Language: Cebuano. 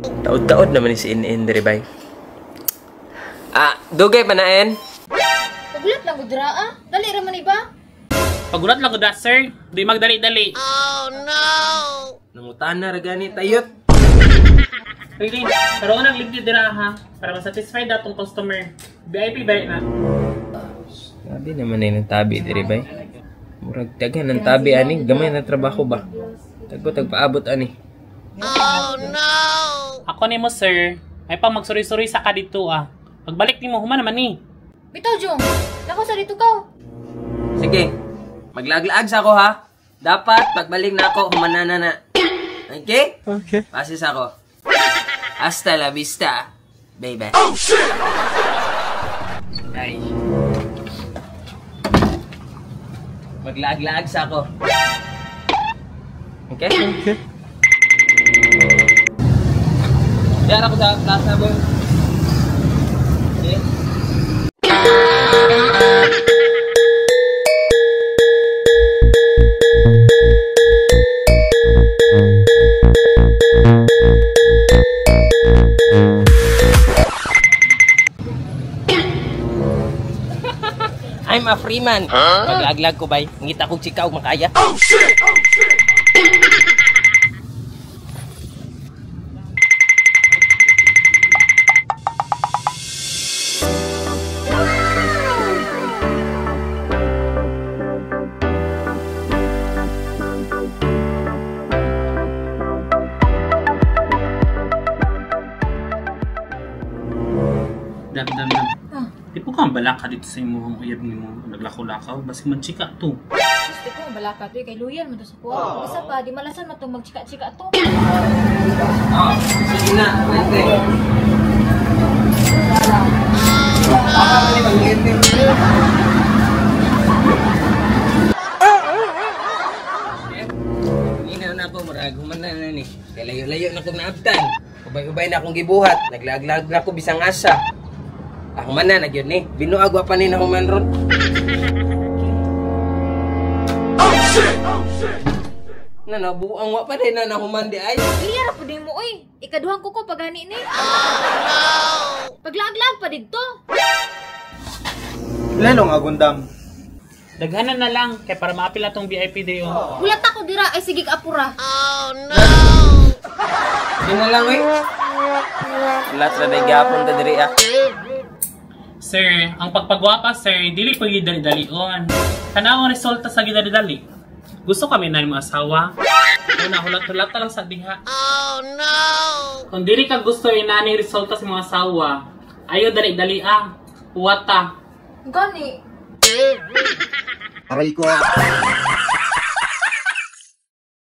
Taod-taod naman ni si NN diri bay. Ah, dugay pa na en. Pagulat lang gud ra ah. Dali ra man iba. Pagulat lang gud sir. Di magdali-dali. Oh no. Nangutana ra gani tayot. Really, karon nang libre dira ha para ma-satisfy datong customer. VIP ba na? Tabi naman na yung tabi diri bay. Murag daghan ng tabi ani, gamay na trabaho ba. Tagko tagpaabot ani. Oh no. Ako nimo sir, ay pang magsuri-suri sa ka dito ah. Pagbalik nimo human naman ni. Bitaw Jong. Nako sa dito ka. Sige. Maglaglaag sa ako ha. Dapat pagbalik na ako humanana na. Okay? Okay. Pasis ako. Hasta la vista, baby. Oh shit! Ay. Maglaag-laag sa ako. Okay? Okay. Diyan ako sa plaza, boy. Okay? I'm a free man. Huh? Maglaglag ko bay. Ngita kog chika og makaya. Oh shit! Oh shit! Dam dam dam. Di po ka balaka dito sa imong uyab nimo naglakaw-lakaw basig magchika to. Sus, di ko balaka to kay loyal man to sa kuha. Bisa pa di malasan man tong magchika-chika to. Oh, sige na, pwede. Minaw na ako, murag human na na ni. Kay layo-layo na kong naabtan. Ubay-ubay na akong gibuhat, naglaag-laag na ako bisang asa. Ako man na, nagyod ni. Binuag wa pa ni na human ron. Oh shit! Oh shit! Na nabuang wa pa din na nahuman di ay. Clear ra pud nimo oy. Ikaduhang kuko pagani ni. Oh no. Paglaag-laag pa didto. Lalo nga gundam. Daghanan na lang kay para maapil atong VIP day oh. Hulat ako dira ay sige apura. Oh no. Di na lang oy. Hulat ra day gapon ta diri ah. Sir, ang pagpagwapa sir, dili po gidali-dalion. Tanaw ang resulta sa gidali-dali. Gusto kami na nimo asawa. Una, hulat-hulat lang sa diha. Oh no! Kung dili ka gusto inani resulta sa mga asawa, ayo dali-dali ah. Huwata. Gani. Aray ko.